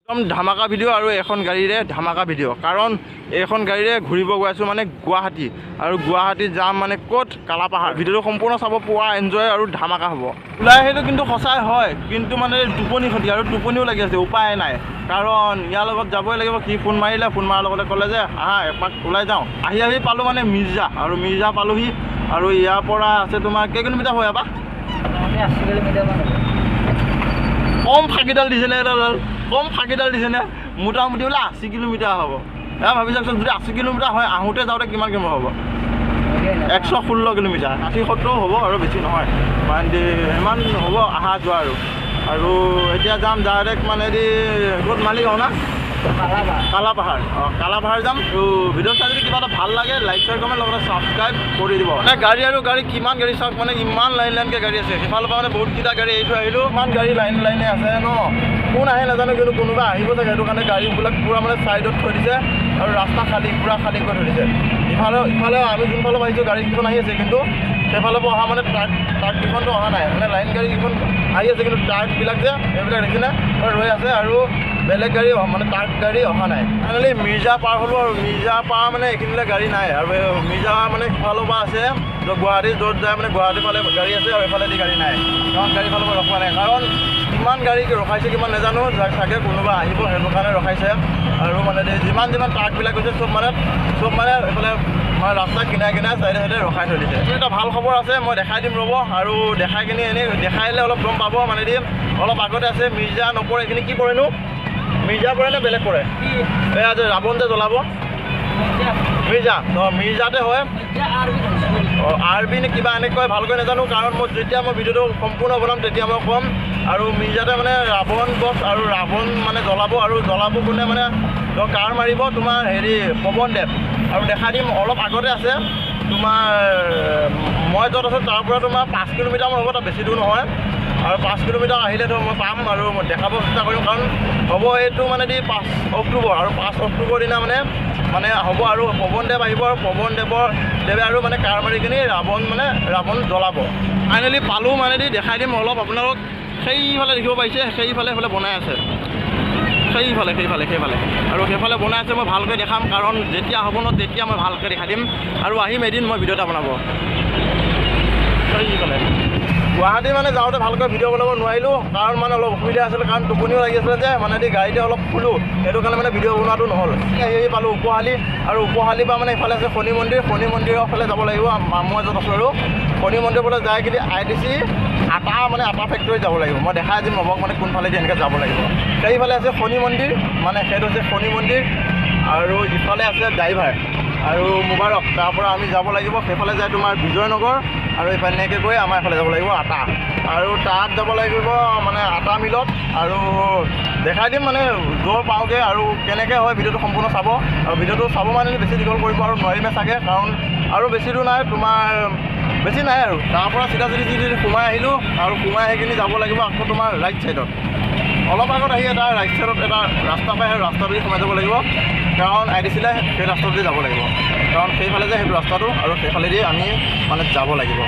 একদম ধামাকা ভিডিঅ' আৰু এখন গাড়ীৰে ধামাকা ভিডিঅ', কাৰণ এইখন গাড়ীৰে ঘূৰিব গৈ আছোঁ মানে গুৱাহাটী, আৰু গুৱাহাটী যাম মানে ক'ত কালাপাহাৰ। ভিডিঅ'টো সম্পূৰ্ণ চাব, পোৱা এনজয় আৰু ধামাকা হ'ব। ওলাই আহিলোঁ কিন্তু সঁচাই হয়, কিন্তু মানে টোপনি ক্ষতি আৰু টোপনিও লাগি আছে, উপায় নাই, কাৰণ ইয়াৰ লগত যাবই লাগিব। সি ফোন মাৰিলে, ফোন মৰাৰ লগতে ক'লে যে আহা এপাক ওলাই যাওঁ। আহি আহি পালোঁ মানে মিৰ্জা, আৰু মিৰ্জা পালোহি। আৰু ইয়াৰ পৰা আছে তোমাৰ কেই কিলোমিটাৰ হয় ইয়াৰ পৰা? কম ফাঁকিডাল দিছেনে এডাল, কম ফাঁকিডাল দিছেনে? মোটামুটি বোলে 80 কিলোমিটাৰ হ'ব। এবাৰ ভাবি চাওকচোন, যদি 80 কিলোমিটাৰ হয় আহোঁতে যাওঁতে কিমান কিলোমিটাৰ হ'ব? 116 কিলোমিটাৰ, 80-70 হ'ব আৰু বেছি নহয়, মানে ইমান হ'ব অহা যোৱা। আৰু আৰু এতিয়া যাম ডাইৰেক্ট মানে দি ক'ত মালিগাঁও না কালাপাহাৰ, অঁ কালাপাহাৰ যাম। আৰু ভিডিঅ' চাই যদি কিবা এটা ভাল লাগে লাইক শ্বেয়াৰ কমেণ্ট লগতে ছাবস্ক্ৰাইব কৰি দিব। মানে গাড়ী আৰু গাড়ী কিমান গাড়ী চাওক, মানে ইমান লাইন লাইনকৈ গাড়ী আছে। সেইফালৰ পৰা মানে বহুতকেইটা গাড়ী এৰি থৈ আহিলোঁ, ইমান গাড়ী লাইন লাইনে আছে ন, কোন আহে নাজানো, কিন্তু কোনোবা আহিব চাগে, সেইটো কাৰণে গাড়ীবিলাক পূৰা মানে ছাইডত থৈ দিছে আৰু ৰাস্তা খালী, পূৰা খালী কৰি থৈ দিছে। ইফালে ইফালে আমি যোনফালৰ পৰা আহিছোঁ গাড়ীকেইখন আহি আছে, কিন্তু সেইফালৰ পৰা অহা মানে ট্ৰাককেইখনতো অহা নাই, মানে লাইন গাড়ীকেইখন আহি আছে, কিন্তু ট্ৰাকবিলাক যে সেইবিলাক দেখিছেনে ৰৈ আছে, আৰু বেলেগ গাড়ী মানে ট্ৰাক গাড়ী অহা নাই। ফাইনেলি মিৰ্জা পাৰ হ'লোঁ, আৰু মিৰ্জা পাৰ মানে এইখিনিলৈ গাড়ী নাই। আৰু মিৰ্জা মানে সিফালৰ পৰা আছে গুৱাহাটী য'ত যায় মানে গুৱাহাটীৰ ফালে গাড়ী আছে, আৰু এইফালেদি গাড়ী নাই, কাৰণ গাড়ী ফালৰ পৰা ৰখোৱা নাই, কাৰণ কিমান গাড়ী ৰখাইছে কিমান নাজানো, চাগে কোনোবা আহিব সেইটো কাৰণে ৰখাইছে। আৰু মানে যিমান যিমান ট্ৰাকবিলাক গৈছে চব মানে এইফালে মানে ৰাস্তা কিনাৰে কিনাৰে চাইডে চাইডে ৰখাই থৈ দিছে। এটা ভাল খবৰ আছে, মই দেখাই দিম ৰ'ব, আৰু দেখাই কিনি এনেই দেখাই দিলে অলপ গম পাব। মানে দি অলপ আগতে আছে মিৰ্জা নপৰে, এইখিনি কি পৰেনো, মিৰ্জা পৰে নে বেলেগ পৰে? এয়া যে ৰাৱণ যে জ্বলাব মিৰ্জা, অঁ মিৰ্জাতে হয়, অঁ আৰ বি নে কিবা এনেকৈ ভালকৈ নাজানো, কাৰণ মই যেতিয়া মই ভিডিঅ'টো সম্পূৰ্ণ বনাম তেতিয়া মই ক'ম। আৰু মিৰ্জাতে মানে ৰাৱণ গছ আৰু ৰাৱণ মানে জ্বলাব, আৰু জ্বলাব কোনে মানে কাৰ মাৰিব তোমাৰ হেৰি পৱনদেৱ। আৰু দেখাই দিম অলপ আগতে আছে তোমাৰ, মই য'ত আছোঁ তাৰ পৰা তোমাৰ 5 কিলোমিটাৰমান হ'ব, তাত বেছি দূৰ নহয়। আৰু 5 কিলোমিটাৰ আহিলেতো মই পাম আৰু মই দেখাব চেষ্টা কৰিম, কাৰণ হ'ব এইটো মানে দি 5 অক্টোবৰ, আৰু 5 অক্টোবৰ দিনা মানে মানে হ'ব, আৰু পৱনদেৱ আহিব, আৰু পৱনদেৱৰ দেৱে আৰু মানে কাৰ মাৰি কিনি ৰাৱণ মানে ৰাৱণ জ্বলাব। ফাইনেলি পালোঁ মানে দি দেখাই দিম অলপ আপোনালোক। সেইফালে দেখিব পাইছে, সেইফালে সেইফালে বনাই আছে, সেইফালে সেইফালে সেইফালে আৰু সেইফালে বনাই আছে। মই ভালকৈ দেখাম, কাৰণ যেতিয়া হ'ব ন তেতিয়া মই ভালকৈ দেখাই দিম, আৰু আহিম এদিন মই ভিডিঅ' এটা বনাব। সেইফালে গুৱাহাটী মানে যাওঁতে ভালকৈ ভিডিঅ' বনাব নোৱাৰিলোঁ, কাৰণ মানে অলপ অসুবিধা আছিলে, কাৰণ টোপনিও লাগি আছিলে যে মানে দি গাড়ীতে অলপ ফুলোঁ, সেইটো কাৰণে মানে ভিডিঅ' বনোৱাটো নহ'ল। আহি পালোঁ উপশালী, আৰু উপশালীৰ পৰা মানে এইফালে আছে শনি মন্দিৰ, শনি মন্দিৰৰ ফালে যাব লাগিব। মই য'ত আছোঁ আৰু শনি মন্দিৰৰ ফালে যাই কিনি ITC আটা মানে আটা ফেক্টৰীত যাব লাগিব। মই দেখাই দিম ৰ'বক মানে কোনফালেদি এনেকৈ যাব লাগিব। সেইফালে আছে শনি মন্দিৰ, মানে সেইটো হৈছে শনি মন্দিৰ, আৰু ইফালে আছে ড্ৰাইভাৰ আৰু মুবাৰক, তাৰ পৰা আমি যাব লাগিব। সেইফালে যায় তোমাৰ বিজয়নগৰ, আৰু এইফালে এনেকৈ গৈ আমাৰ এইফালে যাব লাগিব আটা, আৰু তাত যাব লাগিব মানে আটা মিলত। আৰু দেখাই দিম মানে য'ৰ পাওঁগৈ আৰু কেনেকৈ হয় ভিডিঅ'টো সম্পূৰ্ণ চাব। আৰু ভিডিঅ'টো চাব মানে বেছি দীঘল কৰিব আৰু নোৱাৰিমে চাগে, কাৰণ আৰু বেছি দূৰ নাই তোমাৰ, বেছি নাই আৰু। তাৰ পৰা চিধা চিধি চিধি সোমাই আহিলোঁ, আৰু সোমাই আহি কিনি যাব লাগিব আকৌ তোমাৰ ৰাইট ছাইডত। অলপ আগত আহি এটা ৰাইট ছাইডত এটা ৰাস্তা পাই, সেই ৰাস্তাটোদি সোমাই যাব লাগিব, কাৰণ ITCলৈ সেই ৰাস্তাটোদি যাব লাগিব, কাৰণ সেইফালে যে সেইটো ৰাস্তাটো, আৰু সেইফালেদি আমি মানে যাব লাগিব।